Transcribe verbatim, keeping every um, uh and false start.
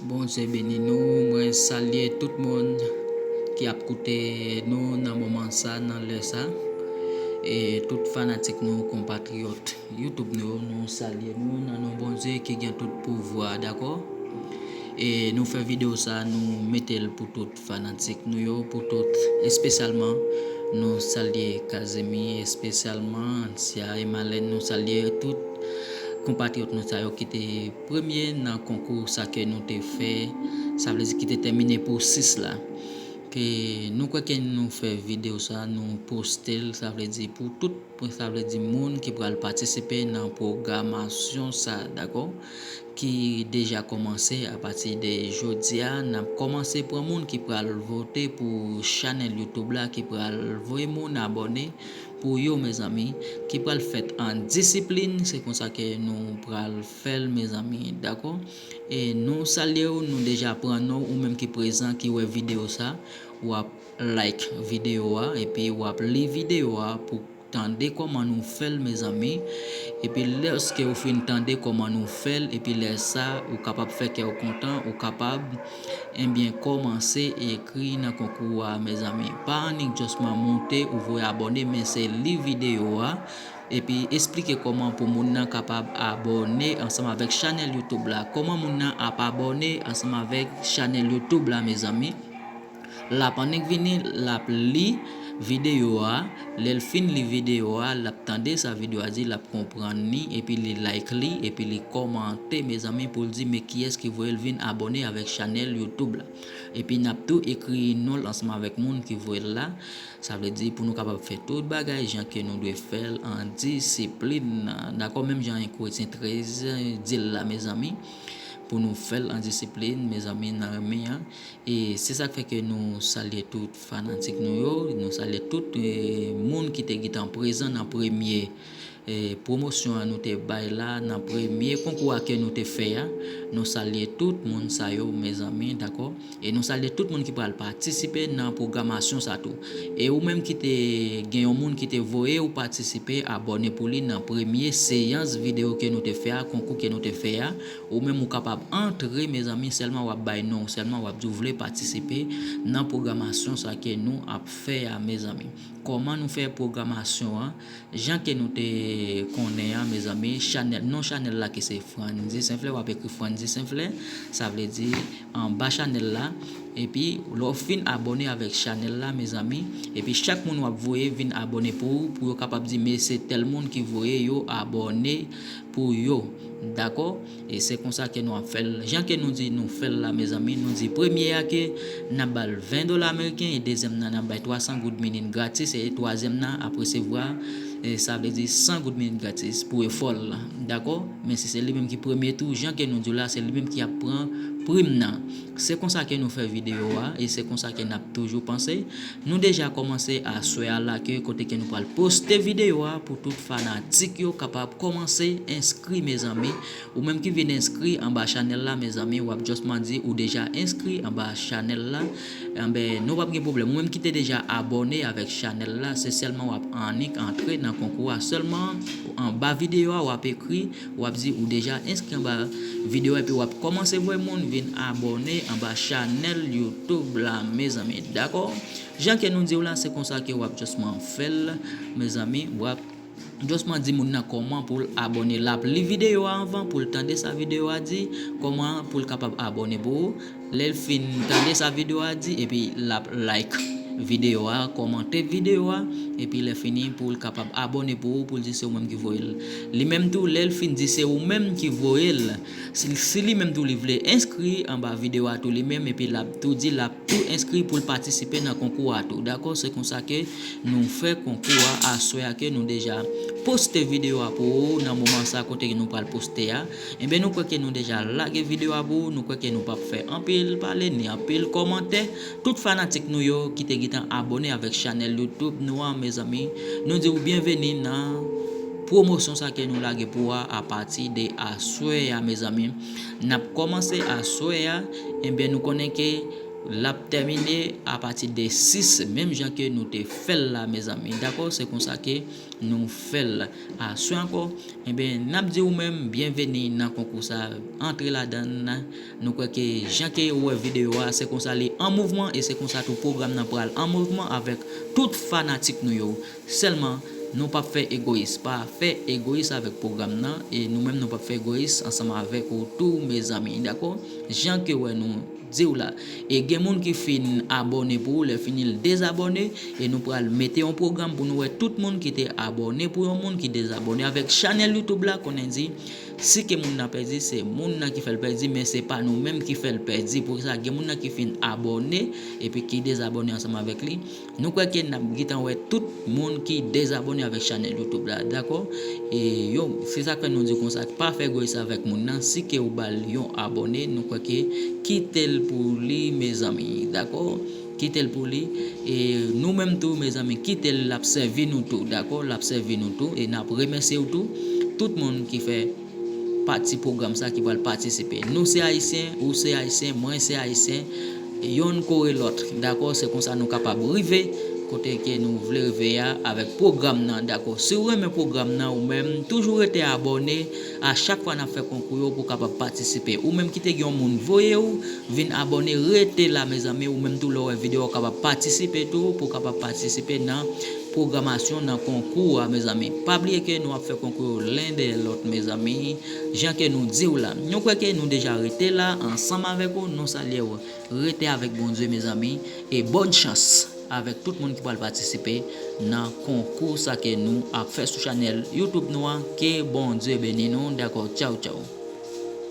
Bondye beni nou. Mwen salye tout moun ki ap koute nou nan moman sa, nan lè sa. E tout fanatik nou, konpatriyòt YouTube nou, nou salye nou nan non Bondye ki gen tout pouvwa, dakò? E nou fè videyo sa, nou mete l pou tout fanatik nou yo, pou tout, espesyalman, nou salye Kazemi, espesyalman Ansya e Malèn, nou salye tout konpatriyòt nou sa yo ki te premye nan konkou sa ke nou te fè, sa vle di ki te tèmine pou sis la. Ke nou kwè ke nou fè videyo sa, nou poste l, sa vle di pou tout, sa vle di moun ki pral patisipe nan pwogramasyon sa, dakò? Ki deja kòmanse apati de jodi a, n ap kòmanse pran moun ki pral vote pou chanèl YouTube la, ki pral voye moun abòne pou yo, mezanmi, ki pral fèt an disiplin, se konsa ke nou pral fè l, mezanmi, dakò? E nou salye w, nou deja pran non w, ou menm ki prezan, ki wè videyo sa, w ap like videyo a, epi w ap li videyo a pou tande kòman nou fè l, mezanmi. Epi lèske ou fin tande kòman nou fè l, epi lè sa, ou kapab fè kè w kontan, ou kapab, ebyen, kòmanse ekri nan konkou a, mezanmi. Pa annik jisman moute, ou voye abòne, men se li videyo a, epi esplike kòman pou moun nan kapab abòne ansanm avèk chanèl YouTube la. Kòman moun nan ap abòne ansanm avèk chanèl YouTube la, mezanmi? L ap annik vini, l ap li videyo a. Lè l fin li videyo a, l ap tande sa videyo a di, l ap konprann li, epi li like li, epi li kòmante, mezanmi, pou l di men kiyès ki voye l vin abòne avèk chanèl YouTube la. Epi n ap tou ekri non l ansanm avèk moun ki voye l la. Sa vle di pou nou kapab fè tout bagay jan ke nou dwe fè l an disiplin. Dakò, menm jan en Kretyen trèz di l la, mezanmi, pou nou fè l an disiplin, mezanmi, nan renmen an. E se sa k fè ke nou salye tout fanatik nou yo, nou salye tout, e, moun ki te gentan prezan nan premye, e, pwomosyon an nou te bay la, nan premye konkou a ke nou te fè a. Nou salye tout moun sa yo, mezanmi, dakò? E nou salye tout moun ki pral patisipe nan pwogramasyon sa tou. E ou menm ki te gen yon moun ki te voye ou patisipe, abòne pou li nan premye seyans videyo ke nou te fè a, konkou ke nou te fè a. Ou menm ou kapab antre, mezanmi, sèlman w ap bay non w, sèlman w ap di w vle patisipe nan pwogramasyon sa ke nou ap fè a, mezanmi. Kòman nou fè pwogramasyon an? Jan ke nou te konnen an, mezanmi, chanèl, non chanèl la ki se Frandy Saint Fleur, w ap ekri Frandy Saint Fleur, sa vle di anba chanèl la. Epi, lè w fin abòne avèk chanèl la, mezanmi, epi chak moun w ap voye vin abòne pou ou, pou yo kapab di, men se tèl moun ki voye yo abòne pou yo. Dakò? E se konsa ke nou ap fè l. Jan ke nou di nou fè l la, mezanmi, nou di premye a ke n ap ba l ven dola ameriken, e dezyèm nan n ap bay twa san goud minit gratis, e twazyèm nan ap resevwa, e sa vle di san goud minit gratis pou efò l la. Dakò? Men si se li menm ki premye tou, jan ke nou di w la, se li menm ki ap pran prim nan. Se konsa ke nou fè videyo a, e se konsa ke n ap toujou panse. Nou deja kòmanse aswè a la ke kote ke nou pral poste videyo a pou tout fanatik yo kapab kòmanse enskri, mezanmi. Ou menm ki vin enskri anba chanèl la, mezanmi, w ap jisman di ou deja enskri anba chanèl la. Enben, nou p ap gen pwoblèm. Ou menm ki te deja abòne avèk chanèl la, se sèlman w ap annik antre nan konkou a sèlman. Anba videyo a, w ap ekri, w ap di ou deja enskri anba videyo a, epi w ap kòmanse voye moun vin abòne anba chanèl YouTube la, mezanmi. Dakò? Jan ke nou di w la, se konsa ke w ap jisman fè l, mezanmi. W ap jisman di moun nan kòman pou l abòne. L ap li videyo a anvan pou l tande sa videyo a di, kòman pou l kapab abòne pou ou. Lè l fin tande sa videyo a di, epi l ap like videyo a, kòmante videyo a, epi lè fini pou l kapab abòne pou ou, pou l di se ou menm ki voye l. Li menm tou, lè l fin di se ou menm ki voye l, si, si li menm tou li vle enskri anba videyo a tou li menm, epi l ap tou di l ap tou enskri pou l patisipe nan konkou a tou. Dakò? Se konsa ke nou fè konkou a aswè a, ke nou deja poste videyo a pou ou nan moman sa kote ke nou pral poste a. Enben, nou kwè ke nou deja lage videyo a pou ou, nou kwè ke nou p ap fè anpil pale, ni anpil kòmantè. Tout fanatik nou yo ki te gentan abòne avèk chanèl YouTube nou an, mezanmi, nou di w byenveni nan pwomosyon sa ke nou lage pou ou a apati de aswè a, mezanmi. N ap kòmanse aswè a, enben, nou konnen ke L ap tèmine apati de sis, menm jan ke nou te fè l la, mezanmi. Dakò, se konsa ke nou fè l aswè ankò. Ebyen, n ap di ou menm, byenveni nan konkou sa, antre ladan l. Nou kwè ke jan ke ou wè videyo a, se konsa li an mouvman, e se konsa tou pwogram nan pral an mouvman avèk tout fanatik nou yo. Sèlman, nou p ap fè egoyis, pa fè egoyis avèk pwogram nan, e nou menm nou p ap fè egoyis ansanm avèk ou tou, mezanmi, dakò? Jan ke wè nou di w la. E gen moun ki fin abòne pou ou, lè fini l dezabòne, e nou pral mete yon pwogram pou nou wè tout moun ki te abòne pou yon moun ki dezabòne avèk chanèl YouTube la, konnen di, si ke moun nan pèdi, se moun nan ki fè l pèdi, men se pa nou menm ki fè l pèdi. Poukisa gen moun nan ki fin abòne, epi ki dezabòne ansanm avèk li? Nou kwè ke n ap gentan wè tout moun ki dezabòne avèk chanèl YouTube la, dakò? E yo, se sa k fè nou di konsa, pa fè egoyis avèk moun nan, si ke ou ba l yon abòne, nou kwè ke kite l pou li, mezanmi, dakò? Kite l pou li. E nou menm tou, mezanmi, kite l, l ap sèvi nou tou, dakò? L ap sèvi nou tou, e n ap remèsye w tou. Tout moun ki fè pati pwogram sa ki pral patisipe. Nou se Ayisyen, ou se Ayisyen, mwen se Ayisyen, yonn kore lòt, dakò? Se konsa nou kapab rive kote ke nou vle rive a avèk pwogram nan, dakò? Si w renmen pwogram nan, ou menm, toujou rete abòne a chak fwa n ap fè konkou yo pou w kapab patisipe. Ou menm ki te gen yon moun voye w vin abòne, rete la, mezanmi. Ou menm tou, lè w wè videyo a, w kapab patisipe tou, pou w kapab patisipe nan pwogramasyon, nan konkou a, mezanmi. Pa bliye ke nou ap fè konkou yo len dèyè lòt, mezanmi. Jan ke nou di w la. Nou kwè ke nou deja rete la ansanm avèk ou, nou salye w. Rete avèk Bondye, mezanmi, e bòn chans avèk tout moun ki pral patisipe nan konkou sa ke nou ap fè sou chanèl YouTube nou an. Ke Bondye beni nou, dakò? Tchaw, tchaw.